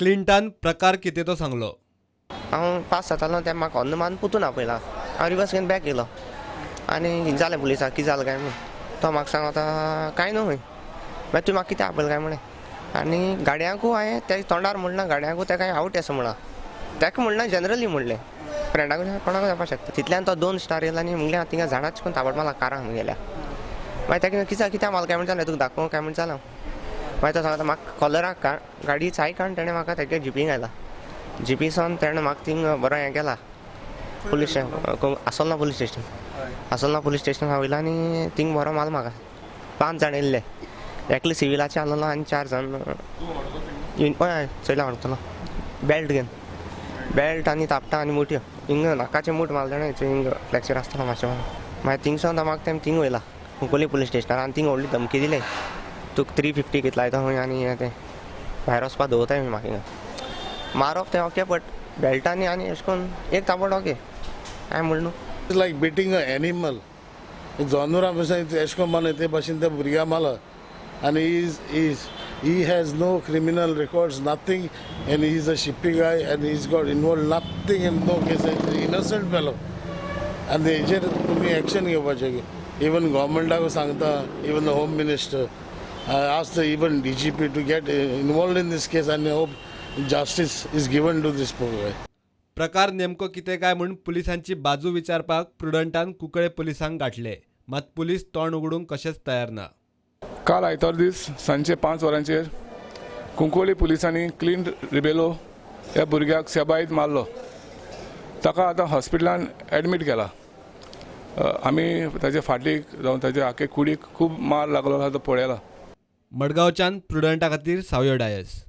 क्लिंटान प्रकार कितें तो सांगलो. हांव पास जातालो तें म्हाका हॉर्न मारून पुतून आपयला. हांव रिवर्स घेवन बॅक येयलो आनी जालें पुलिसाक कितें जालें काय म्हूण. तो म्हाका सांगता कांय न्हू खंय, मागीर तुवें म्हाका कितें आपयलें काय म्हणलें. आनी गाडयांकू हांवें तेज्या तोंडार म्हणना, गाडयांकू तेका हांवें आवट आसा म्हणलां, तेका म्हणना जनरली म्हणलें, फ्रेंडाक कोणाक जावपाक शकता. तितल्यान तो 2 स्टार येयलो आनी म्हणलें हांव थिंगा झाडाच कोण ताबड मारला कारान म्हगेल्या. मागीर तेका कितें कित्याक मारला काय म्हण जालें, तुका दाखोवं काय म्हण जालें. मागीर तो सांगता म्हाका कॉलराक गाडी चाय काड, तेणें म्हाका तेगे जिपींग आयला, जिपी सावन तेणें म्हाका थिंग बरो हें केला. Police Assolna police station, Assolna police station हांव वयलो आनी थिंग बरो मारलो म्हाका. 5 जाण येयल्ले, एकले सिविलाचे आसलेलो आनी 4 जाण हय चोयला वळखतलो, बेल्ट घेवन, बेल्ट आनी थापटां आनी मुठयो, हिंग नाकाचे मूठ मारले तेणें, हिंग फ्लॅक्चर आसतलो मातशें. मागीर थिंग सावन म्हाका तेमी थिंग वयला कुंकळ्ळी पुलीस स्टेशनार आनी थिंग व्हडली धमकी दिली, तुका 350 कितलो लायता खंय आनी हें तें भायर वचपाक दवरताय म्हाका हिंगा. मारप तें ओके, बट बेल्टांनी आनी अशें करून एक ताबड ओके हांवें म्हणलें न्हू. It's like beating a animal. जानवरां भशेन अशें करून मारलें ते भाशेन त्या भुरग्याक मारला. आनी he has no criminal records, nothing, and he is a shipping guy and he is got involved nothing in no case, innocent fellow. आनी हेजेर तुमी एक्शन घेवपाचें. इवन गव्हर्मेंटाक सांगता, even the home minister, I ask the even DGP to get involved in this case and hope justice is given to this poor guy. प्रकार नेमको कितें काय म्हूण पुलिसांची बाजू विचारपाक प्रुडंटान कुंकळे पुलिसांक गाठले, मात पुलीस तोंड उगडूंक कशेंच तयार ना. काल आयतार दीस सांजचे 5 वरांचेर कुंकळ्ळी पुलिसांनी क्लिंट रिबेलो ह्या भुरग्याक सेबायत मारलो. ताका आतां हॉस्पिटलान एडमीट केला. आमी ताचे फाटीक जावं ताचे आखे कुडीक खूब मार लागलो आसा तो पळयला. मडगांवच्यान प्रुडंटा खातीर सावयो डायस.